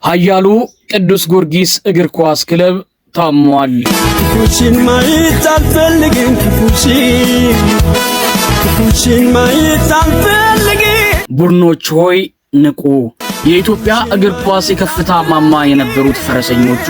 ኃያሉ ቅዱስ ጊዮርጊስ እግር ኳስ ክለብ ታሟል። ክፉሽን ማየት አልፈልግም፣ ክፉሽን ክፉሽን ማየት አልፈልግም። ቡድኖች ሆይ ንቁ! የኢትዮጵያ እግር ኳስ የከፍታ ማማ የነበሩት ፈረሰኞቹ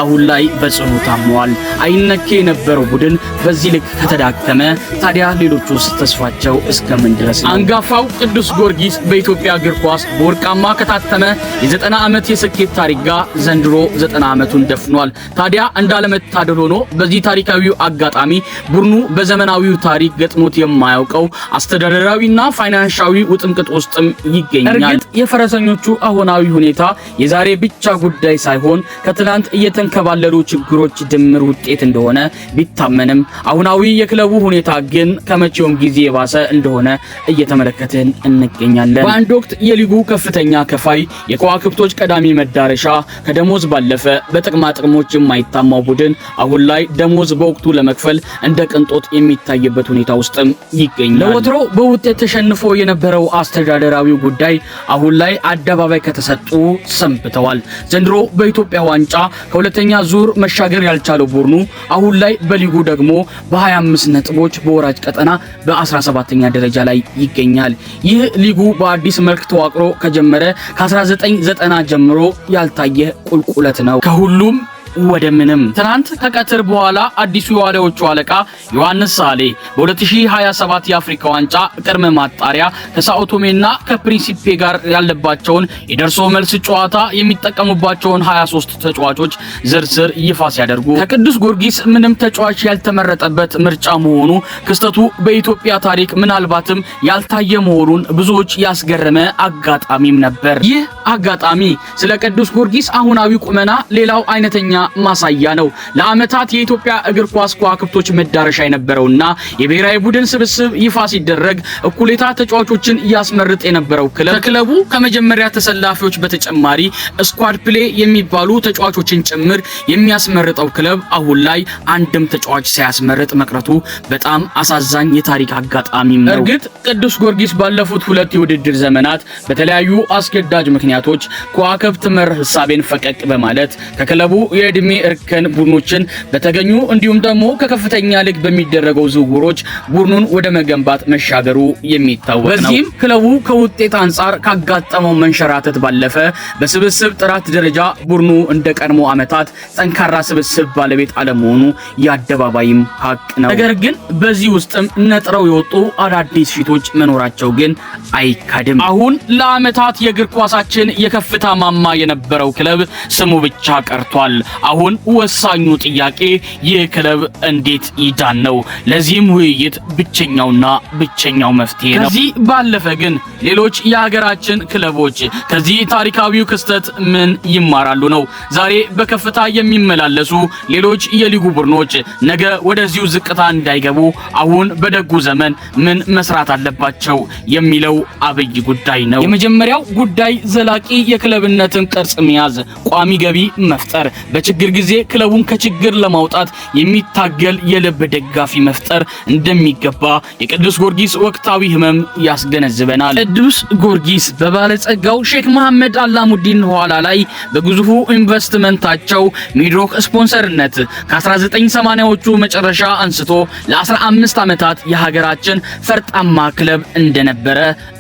አሁን ላይ በጽኑ ታመዋል። አይነኬ የነበረው ቡድን በዚህ ልክ ከተዳከመ ታዲያ ሌሎቹስ ተስፋቸው እስከምን ድረስ ነው? አንጋፋው ቅዱስ ጊዮርጊስ በኢትዮጵያ እግር ኳስ በወርቃማ ከታተመ የ90 ዓመት የስኬት ታሪክ ጋር ዘንድሮ 90 ዓመቱን ደፍኗል። ታዲያ እንዳለመታደል ሆኖ በዚህ ታሪካዊው አጋጣሚ ቡድኑ በዘመናዊው ታሪክ ገጥሞት የማያውቀው አስተዳደራዊና ፋይናንሻዊ ውጥንቅጥ ውስጥም ይገኛል። እርግጥ የፈረሰኞቹ አሁናዊ ሁኔታ የዛሬ ብቻ ጉዳይ ሳይሆን ከትላንት እየተንከባለሉ ችግሮች ድምር ውጤት እንደሆነ ቢታመንም አሁናዊ የክለቡ ሁኔታ ግን ከመቼውም ጊዜ የባሰ እንደሆነ እየተመለከትን እንገኛለን። በአንድ ወቅት የሊጉ ከፍተኛ ከፋይ፣ የከዋክብቶች ቀዳሚ መዳረሻ፣ ከደሞዝ ባለፈ በጥቅማ ጥቅሞች የማይታማው ቡድን አሁን ላይ ደሞዝ በወቅቱ ለመክፈል እንደ ቅንጦት የሚታይበት ሁኔታ ውስጥም ይገኛል። ለወትሮ በውጤት ተሸንፎ የነበረው አስተዳደራዊ ጉዳይ አሁን ላይ አደባባይ ከተሰጡ ሰንብተዋል። ዘንድሮ በኢትዮጵያ ዋንጫ ከሁለተኛ ዙር መሻገር ያልቻለው ቡድኑ አሁን ላይ በሊጉ ደግሞ በ25 ነጥቦች በወራጅ ቀጠና በ17ኛ ደረጃ ላይ ይገኛል። ይህ ሊጉ በአዲስ መልክ ተዋቅሮ ከጀመረ ከ1990 ጀምሮ ያልታየ ቁልቁለት ነው። ከሁሉም ወደ ምንም። ትናንት ከቀትር በኋላ አዲሱ የዋሊያዎቹ አለቃ ዮሐንስ ሳሌ በ2027 የአፍሪካ ዋንጫ ቅድመ ማጣሪያ ከሳኦቶሜና ከፕሪንሲፔ ጋር ያለባቸውን የደርሶ መልስ ጨዋታ የሚጠቀሙባቸውን 23 ተጫዋቾች ዝርዝር ይፋ ሲያደርጉ ከቅዱስ ጊዮርጊስ ምንም ተጫዋች ያልተመረጠበት ምርጫ መሆኑ ክስተቱ በኢትዮጵያ ታሪክ ምናልባትም ያልታየ መሆኑን ብዙዎች ያስገረመ አጋጣሚም ነበር። ይህ አጋጣሚ ስለ ቅዱስ ጊዮርጊስ አሁናዊ ቁመና ሌላው አይነተኛ ማሳያ ነው። ለዓመታት የኢትዮጵያ እግር ኳስ ከዋክብቶች መዳረሻ የነበረውና የብሔራዊ ቡድን ስብስብ ይፋ ሲደረግ እኩሌታ ተጫዋቾችን ያስመርጥ የነበረው ክለብ ከክለቡ ከመጀመሪያ ተሰላፊዎች በተጨማሪ squad player የሚባሉ ተጫዋቾችን ጭምር የሚያስመርጠው ክለብ አሁን ላይ አንድም ተጫዋች ሳያስመርጥ መቅረቱ በጣም አሳዛኝ የታሪክ አጋጣሚም ነው። እርግጥ ቅዱስ ጊዮርጊስ ባለፉት ሁለት የውድድር ዘመናት በተለያዩ አስገዳጅ ምክንያቶች ከዋክብት መር ህሳቤን ፈቀቅ በማለት ከክለቡ የእድሜ እርከን ቡድኖችን በተገኙ እንዲሁም ደግሞ ከከፍተኛ ሊግ በሚደረገው ዝውውሮች ቡድኑን ወደ መገንባት መሻገሩ የሚታወቅ ነው። በዚህም ክለቡ ከውጤት አንጻር ካጋጠመው መንሸራተት ባለፈ በስብስብ ጥራት ደረጃ ቡድኑ እንደ ቀድሞ ዓመታት ጠንካራ ስብስብ ባለቤት አለመሆኑ የአደባባይም ሀቅ ነው። ነገር ግን በዚህ ውስጥም ነጥረው የወጡ አዳዲስ ፊቶች መኖራቸው ግን አይካድም። አሁን ለዓመታት የእግር ኳሳችን የከፍታ ማማ የነበረው ክለብ ስሙ ብቻ ቀርቷል። አሁን ወሳኙ ጥያቄ ይህ ክለብ እንዴት ይዳን ነው። ለዚህም ውይይት ብቸኛውና ብቸኛው መፍትሄ ነው። ከዚህ ባለፈ ግን ሌሎች የሀገራችን ክለቦች ከዚህ ታሪካዊው ክስተት ምን ይማራሉ ነው። ዛሬ በከፍታ የሚመላለሱ ሌሎች የሊጉ ቡድኖች ነገ ወደዚሁ ዝቅታ እንዳይገቡ አሁን በደጉ ዘመን ምን መስራት አለባቸው የሚለው አብይ ጉዳይ ነው። የመጀመሪያው ጉዳይ ዘላቂ የክለብነትን ቅርጽ መያዝ፣ ቋሚ ገቢ መፍጠር፣ በችግር ጊዜ ክለቡን ከችግር ለማውጣት የሚታገል የልብ ደጋፊ መፍጠር እንደሚገባ የቅዱስ ጊዮርጊስ ወቅታዊ ህመም ያስገነዝበናል። ቅዱስ ጊዮርጊስ በባለጸጋው ሼክ መሐመድ አላሙዲን ኋላ ላይ በግዙፉ ኢንቨስትመንታቸው ሚድሮክ ስፖንሰርነት ከ1980ዎቹ መጨረሻ አንስቶ ለ15 ዓመታት የሀገራችን ፈርጣማ ክለብ እንደነበረ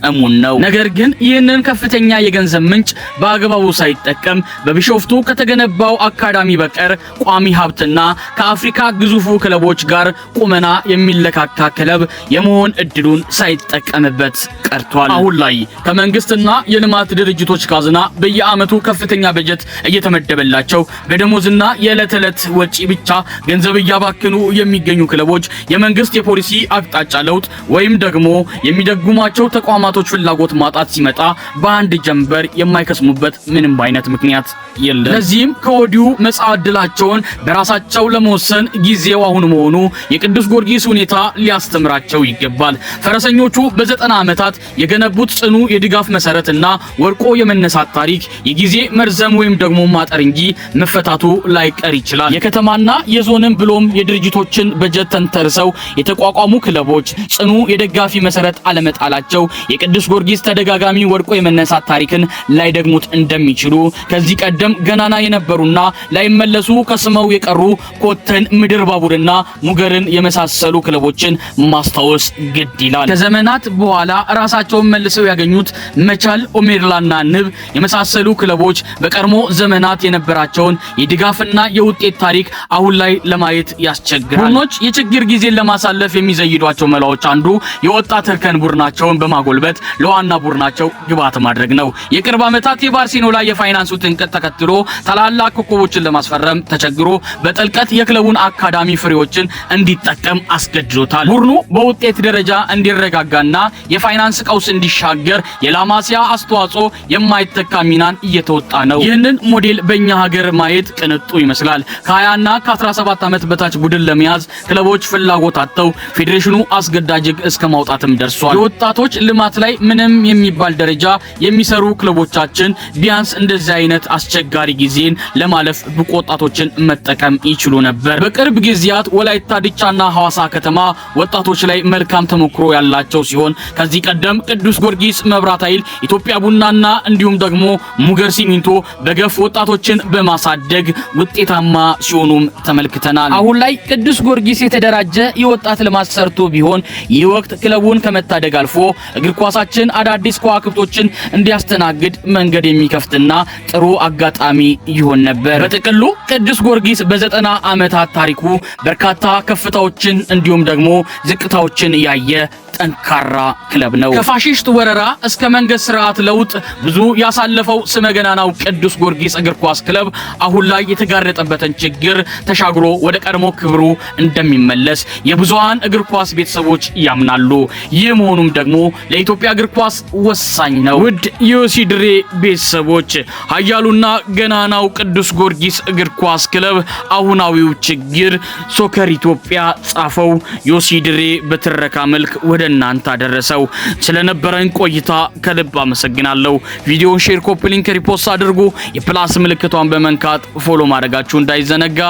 እሙን ነው። ነገር ግን ይህንን ከፍተኛ የገንዘብ ምንጭ በአግባቡ ሳይጠቀም በቢሾፍቱ ከተገነባው አካዳሚ በቀር ቋሚ ሀብትና ከአፍሪካ ግዙፉ ክለቦች ጋር ቁመና የሚለካካ ክለብ የመሆን እድሉን ሳይጠቀምበት ቀርቷል። አሁን ላይ ከመንግስትና የልማት ድርጅቶች ካዝና በየዓመቱ ከፍተኛ በጀት እየተመደበላቸው በደሞዝና የዕለት ዕለት ወጪ ብቻ ገንዘብ እያባከኑ የሚገኙ ክለቦች የመንግስት የፖሊሲ አቅጣጫ ለውጥ ወይም ደግሞ የሚደጉማቸው ተቋማቶች ፍላጎት ማጣት ሲመጣ በአንድ ጀንበር የማይከስሙበት ምንም አይነት ምክንያት የለም። ለዚህም ከወዲሁ የመጻኢ ዕድላቸውን በራሳቸው ለመወሰን ጊዜው አሁን መሆኑ የቅዱስ ጊዮርጊስ ሁኔታ ሊያስተምራቸው ይገባል። ፈረሰኞቹ በ90 ዓመታት የገነቡት ጽኑ የድጋፍ መሰረትና ወድቆ የመነሳት ታሪክ የጊዜ መርዘም ወይም ደግሞ ማጠር እንጂ መፈታቱ ላይቀር ይችላል። የከተማና የዞንም ብሎም የድርጅቶችን በጀት ተንተርሰው የተቋቋሙ ክለቦች ጽኑ የደጋፊ መሰረት አለመጣላቸው የቅዱስ ጊዮርጊስ ተደጋጋሚ ወድቆ የመነሳት ታሪክን ላይደግሙት እንደሚችሉ ከዚህ ቀደም ገናና የነበሩና ላይመለሱ ከስመው የቀሩ ኮተን፣ ምድር ባቡርና ሙገርን የመሳሰሉ ክለቦችን ማስታወስ ግድ ይላል። ከዘመናት በኋላ ራሳቸውን መልሰው ያገኙት መቻል፣ ኦሜድላና ንብ የመሳሰሉ ክለቦች በቀድሞ ዘመናት የነበራቸውን የድጋፍና የውጤት ታሪክ አሁን ላይ ለማየት ያስቸግራል። ቡድኖች የችግር ጊዜን ለማሳለፍ የሚዘይዷቸው መላዎች አንዱ የወጣት እርከን ቡድናቸውን በማጎልበት ለዋና ቡድናቸው ግብዓት ማድረግ ነው። የቅርብ ዓመታት የባርሴሎና የፋይናንስ ውጥንቅጥ ተከትሎ ታላላቅ ኮከቦችን ለማስፈረም ተቸግሮ በጥልቀት የክለቡን አካዳሚ ፍሬዎችን እንዲጠቀም አስገድዶታል። ቡድኑ በውጤት ደረጃ እንዲረጋጋና የፋይናንስ ቀውስ እንዲሻገር የላማሲያ አስተዋጽኦ የማይተካ ሚናን እየተወጣ ነው። ይህንን ሞዴል በእኛ ሀገር ማየት ቅንጡ ይመስላል። ከ20 እና ከ17 ዓመት በታች ቡድን ለመያዝ ክለቦች ፍላጎት አጥተው ፌዴሬሽኑ አስገዳጅ ሕግ እስከ ማውጣትም ደርሷል። የወጣቶች ልማት ላይ ምንም የሚባል ደረጃ የሚሰሩ ክለቦቻችን ቢያንስ እንደዚህ አይነት አስቸጋሪ ጊዜን ለማለፍ ብቁ ወጣቶችን መጠቀም ይችሉ ነበር። በቅርብ ጊዜያት ወላይታ ድቻና ሐዋሳ ከተማ ወጣቶች ላይ መልካም ተሞክሮ ያላቸው ሲሆን ከዚህ ቀደም ቅዱስ ጊዮርጊስ፣ መብራት ኃይል፣ ኢትዮጵያ ቡናና እንዲሁም ደግሞ ሙገር ሲሚንቶ በገፍ ወጣቶችን በማሳደግ ውጤታማ ሲሆኑም ተመልክተናል። አሁን ላይ ቅዱስ ጊዮርጊስ የተደራጀ የወጣት ልማት ሰርቶ ቢሆን ይህ ወቅት ክለቡን ከመታደግ አልፎ እግር ኳሳችን አዳዲስ ከዋክብቶችን እንዲያስተናግድ መንገድ የሚከፍትና ጥሩ አጋጣሚ ይሆን ነበር። በጥቅሉ ቅዱስ ጊዮርጊስ በ90 ዓመታት ታሪኩ በርካታ ከፍታዎችን እንዲሁም ደግሞ ዝቅታዎችን ያየ ጠንካራ ክለብ ነው። ከፋሺስት ወረራ እስከ መንግስት ስርዓት ለውጥ ብዙ ያሳለፈው ስመ ገናናው ቅዱስ ጊዮርጊስ እግር ኳስ ክለብ አሁን ላይ የተጋረጠበትን ችግር ተሻግሮ ወደ ቀድሞ ክብሩ እንደሚመለስ የብዙሃን እግር ኳስ ቤተሰቦች ያምናሉ። ይህ መሆኑም ደግሞ ለኢትዮጵያ እግር ኳስ ወሳኝ ነው። ውድ የዮሲ ድሬ ቤተሰቦች፣ ኃያሉና ገናናው ቅዱስ ጊዮርጊስ እግር ኳስ ክለብ አሁናዊው ችግር ሶከር ኢትዮጵያ ጻፈው፣ ዮሲ ድሬ በትረካ መልክ ወደ እናንተ አደረሰው። ስለነበረን ቆይታ ከልብ አመሰግናለሁ። ቪዲዮውን share፣ copy link፣ repost አድርጉ። የ plus ምልክቷን በመንካት follow ማድረጋችሁ እንዳይዘነጋ።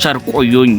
ቸር ቆዩኝ።